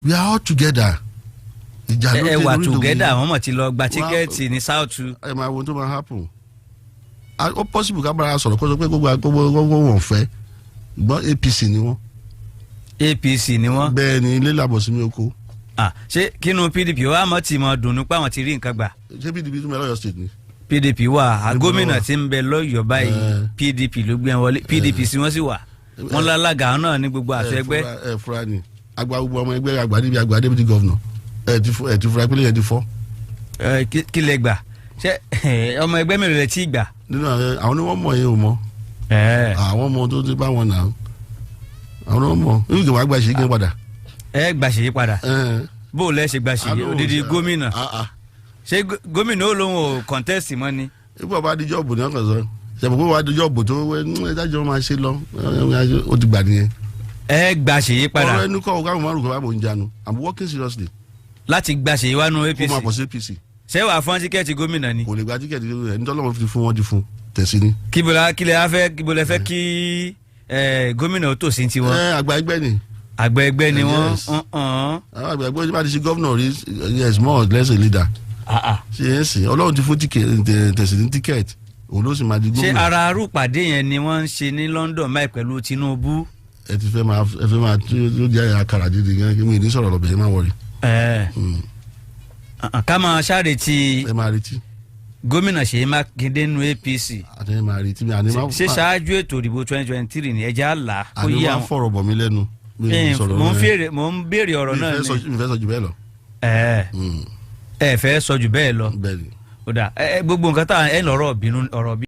We are all together. Ìjà ló ẹ dé wà lórí together. ìdòwú. Àwọn mọ̀ ti lọ gba ticket ní South. Ẹ máa wo ohun tó máa happen. Ah, ó possible ká bára sọ̀rọ̀ kó sọ pé gbogbo wọn fẹ́ gbọ́n, APC ni wọ́n. APC ni wọ́n. Bẹ́ẹ̀ ni, ilé làbọ̀ sí mi oko. Ah, ṣé kínú PDP wa mọ̀ tí mo dùn nípa àwọn ti rí nǹkan gbà? Ṣé PDP tún bẹ lọ́yọ̀ State ni? PDP wà á. Níbo ló Gómìnà wà? tí ń bẹ lọ́yọ̀ọ́ báyìí, PDP ló gbé wọn wọlé. PDP sí wọ́n sì wà, wọ́n lálága náà ní gbogbo àṣẹ ẹgbẹ́. Ẹ fura ni àgbà, gbogbo ọmọ ẹgbẹ́ àgbà níbi àgbà deputy governor, ẹ ti fura pé ẹ ti fọ́. Ẹ, kí lẹ gbà? Ṣé ọmọ ẹgbẹ́ mélòó lẹ tí gbà? Nínú àwọn ni wọ́n mọ̀ yẹn ò mọ̀. Àwọn ọmọ tó ti bá wọn nà, àwọn ni wọ́n mọ̀ níbi kí wọ́n gba ṣe é padà. Ẹ gbà ṣèyí padà? Ẹ. Bó o lẹ ṣe gbà ṣèyí, odidi gómìnà? Ah, ah. Ṣé gómìnà ó lóun ò contest mọ́ ni? Ibi ọba adijọ́ bò ní ọkàn sọ ṣàbùkù pé wàá adijọ́ bò tó ẹ dájọ́ máa ṣe lọ, ó ti gbà nìyẹn. Ẹ gbà ṣèyí padà? Ọ̀rọ̀ ẹnu kọ́ ọ̀gá márùn kan bá mò ń jánu. I'm working seriously. Láti gbà ṣèyí wá nu Kó APC? máa pọ̀ sí APC. Ṣé wàá fọ́n ticket gómìnà ni? Kò lè gba ticket rẹ̀ nítorí wọn ti fún, wọn ti fún tẹ̀sí ni. Kíbola kílẹ̀ á fẹ́, kíbolẹ̀ fẹ́ kí gómìnà ó tò sí tiwọn? Ẹ àgbà ẹgbẹ́ ni. Àgbẹ̀ ẹgbẹ́ ni wọ́n. Yes. Ọ̀hún. Àwọn àgbà ẹgbẹ́ bá ti ṣe governor rí, yes, more or less a leader. Ṣe é sìn Ọlọ́run ti fún tẹ̀sí ní ticket, òun ló sì máa di Ṣé gómìnà. ara arúpàdé yẹn ni wọ́n ń ṣe ní London báyìí pẹ̀lú Tinubu? Ẹ fẹ́ máa tí ó jẹ́ àkàrà dídì gan kí mi ní sọ̀rọ̀ lọ́bẹ̀, ẹ má worry. Ká máa ṣáre ti Ẹ máa retí. gómìnà Ṣèyí Mákindé nínú APC. Àti ẹ máa retí mi àní má. Ṣé ṣáájú ètò ìdìbò 2023 ni ẹja là kó Àní yí má àwọn. fọ̀rọ̀ bọ̀ mí lẹ́nu, mi ò sọ̀rọ̀. Mò ń fèrè, mò ń béèrè ọ̀rọ̀ náà ni. Mi fẹ́ sọ jù bẹ́ẹ̀ lọ. Ẹ ẹ fẹ́ sọ jù bẹ́ẹ̀ lọ? Bẹ́ẹ̀ ni. Ó dà, ẹ gbogbo nǹkan tá ẹ lọ́rọ̀ bínú ọ̀rọ̀ bí.